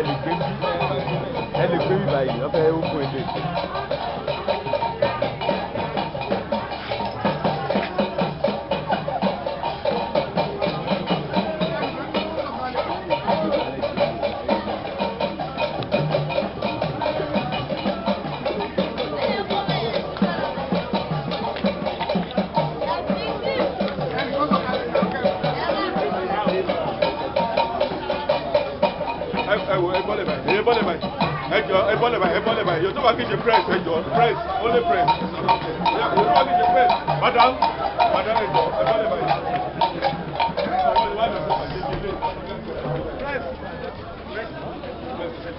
Ẹ lè gbé bí, ẹ lè gbé bí báyìí, wọ́n fẹ́ open ilé. Ẹ wo, ẹ bọ́lẹ̀ báyìí, ẹ bọ́lẹ̀ báyìí, ẹ jọ, ẹ bọ́lẹ̀ báyìí, ẹ bọ́lẹ̀ báyìí. Yóò tó bá kí ṣe press, ẹ jọ, press, only press. Yóò tó bá kí ṣe press, madam, madam, ẹ jọ, ẹ bọ́lẹ̀ báyìí. Press, press, press.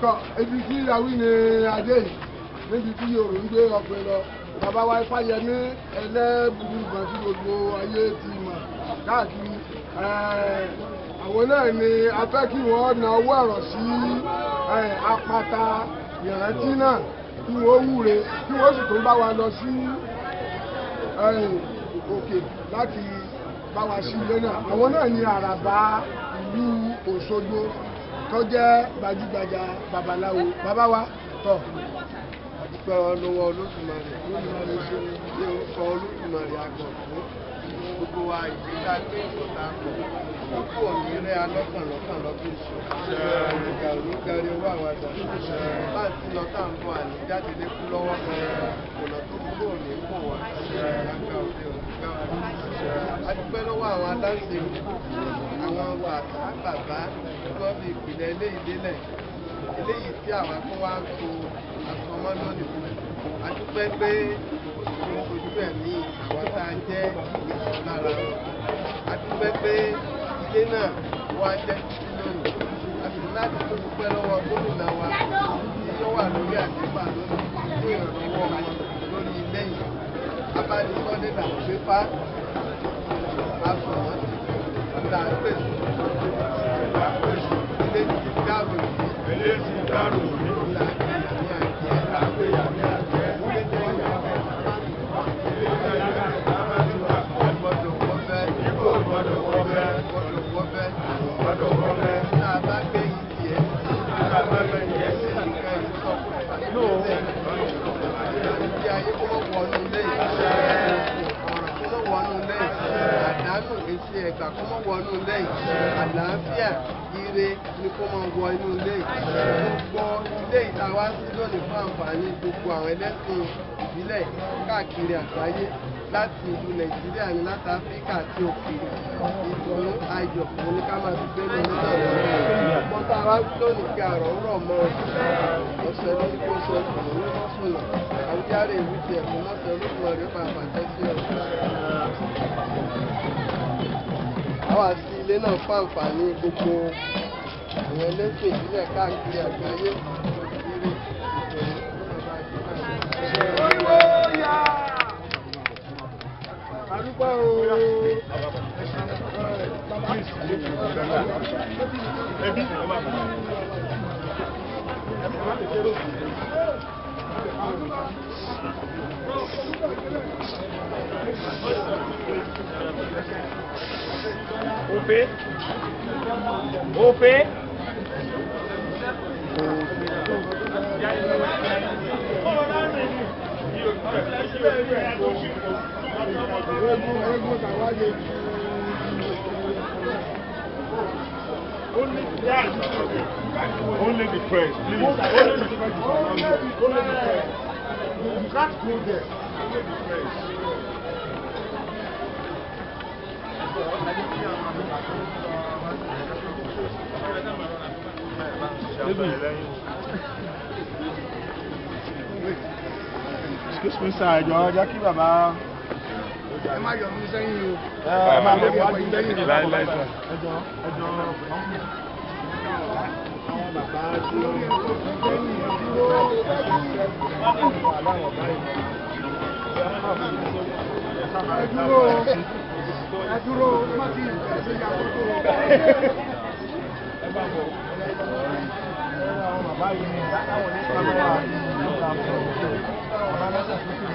Tọ ibi tí awí ni adé yìí, níbi tí Yorùbá ń gbé ọkùnrin lọ. Bàbá wa Ifáyẹmí Ẹlẹ́buìbọn tí gbogbo ayé ti mọ̀ káàkiri. Àwọn náà ni a fẹ́ kí wọ́n na owó ẹ̀rọ sí apata ìrántí náà, kí wọ́n wúre, kí wọ́n sì tún bá wa lọ sí òkè láti bá wa sí ilé náà. Àwọn náà ni àràbà ìlú Òṣogbo tó jẹ́ gbajúgbajà babaláwo. Bàbá wa tọ̀. Adúpẹ́ lọ́wọ́ Olódùmarè ní orúkọ Olódùmarè àgọ̀tún gbogbo wa. Ìgbéga gbé ìkọ̀tà pọ̀ kókó òní rẹ̀ alọ́kànlọ́kàn lọ́dún ìṣù ìgbà òní owó àwọn àgbà bá ń ti lọ tá à ń bọ̀ àní jáde lékú lọ́wọ́ kònà tó kúrò òní kò wá àgbà òde òní gbà wá. Adúpẹ́ lọ́wọ́ àwọn aláǹṣe, àwọn bàbá bàbá tí wọ́n fi ìpìlẹ̀ eléyìí lélẹ̀, eléyìí tí àwa kó wá ń so àsọmọ́ lónìí. Adúpẹ́ pé òṣèlú ojú ẹ̀mí àwọn tá a jẹ́ ìṣù lára wọn. Adúpẹ́ pé ilé náà wá jẹ́ títí lónìí. A sì láti tó dúpẹ́ lọ́wọ́ gómìnà wa tí ó wà lórí àlééfà lónìí fún ìrànlọ́wọ́ wọn lórí ilé yìí. Abánisọ́lé là ń gbé fá àsùnwọ̀n là ń pèsè ilé ti dárò yìí. Ilé ti dárò yìí. Là ń pè ní àjẹ́. Là ń pè ní àjẹ́. Ilé jẹ́ ìyàwó. Gbọ́dọ̀ wọ́fẹ́. Ibo gbọ́dọ̀ wọ́fẹ́. Gbọ́dọ̀ wọ́fẹ́. Gbọ́dọ̀ wọ́fẹ́. Tá a bá gbé yìí tiẹ̀. Tá a bá gbé yìí tiẹ̀. Nǹkan yìí sọ fún ìdí ayé kó mọ̀ wọnú ilé yìí. Ọ̀ràn kó mọ̀ wọnú ilé yìí. Àdánù èsì ẹ̀gbà kó mọ̀ wọnú ilé yìí. Àlàáfíà, ire ni kó mọ̀ wọ inú ilé yìí. Gbogbo ilé ìta wá sí lónìí fún àǹfààní gbogbo àwọn ẹlẹ́sìn ìbílẹ̀ káàkiri àgbáyé, láti ìlú Nàìjíríà ní, láti Áfíríkà àti òkèèrè, ìdùnnú ayọ̀ òun ni ká máa fi gbé lórí náà. Ọgbọ́n tá a wá lónìí kí àrọ̀ ń rọ̀ mọ́ ọ̀sẹ̀ lórí kó sọ ìdùnnú lọ́sùnà àwùjáre ìwú ti ẹ̀kọ́ mọ́sẹ̀ Olódùmarè pa àbàjẹ́ sí ọ̀. Àwa sí ilé náà fún àǹfààní gbogbo àwọn ẹlẹ́sìn ìbílẹ̀ káàkiri àgbáyé. Ire, ìdùnnú ló máa bá a jẹ́. Àdúgbò o. Ẹbí ẹ máa bọ̀. Òfé. Òfé. Eégún, eégún tàwáyé. Only the press. Only the press, please. Only the press. Only the press. You can't go there. Only the press. Excuse me, sir, ẹ jọ̀ọ́, jẹ́ kí bàbá. Ẹ má yọ mí sẹ́yìn o. Ẹ máa lọ wájú. Láíláí sir. Ẹ jọ̀ọ́, ẹ jọ̀ọ́. Àwọn bàbá tí ó ń Ẹ dúró o. Ẹ dúró o. Ẹ má ti ṣe ìyàwó tó o. Àwọn bàbá yìí ni àwọn oníṣẹ́ wa. Bàbá lọ́sẹ̀ tó kù.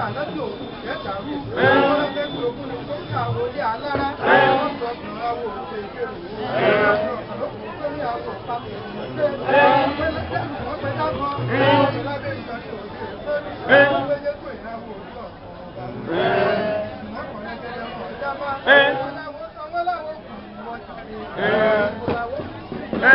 Dáná tí òkú kẹta rú. Wọ́n fẹ́ kí ogún ni tó kí àwọn ilé alára. Wọ́n sọ ọkùnrin awo òkè ìgbèrò. Lókùn tó ní àwọn ọ̀pá wọ́n pẹ́ dákọ̀. Wọ́n ti lábẹ́ ìtọ́jú òkè ìgbèrò. Wọ́n fẹ́ jẹ́ kó ìnáwó ojú ọ̀pọ̀ ọba. Ọkùnrin gẹ́gẹ́ mọ̀ jábá. Wọ́n láwọn sọ wọ́n láwọn kù wọ́n ti dé. Wọ́n láwọn kù sí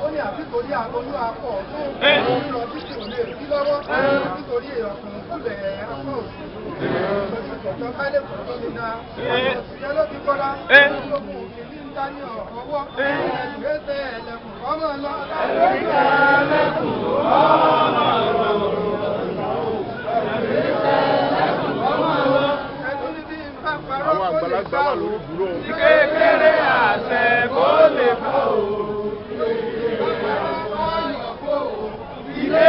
Ó ní àbí torí olú akọ ọ̀tún òun lọ bí kò lè rí lọ́wọ́ nítorí ọkùnrin kúlẹ̀ akọ òsì lójú kọ̀ọ̀kan bá lè kọ̀ọ̀kan mi náà òṣìṣẹ́ ló fi kọ́lá ológun òfin ní ń dání ọwọ́ ẹ̀ẹ́dẹ́gbẹ̀ẹ́ ẹlẹ́kùn ọmọ lọ. Ẹlẹ́kùn ọmọ lọ. Ẹ̀dùn ní bí n bá parọ́ Àwọn kó lè àgbàlagbà bá wà o. lórí dúró. Kékeré àṣẹ kó lè bá o. Ilé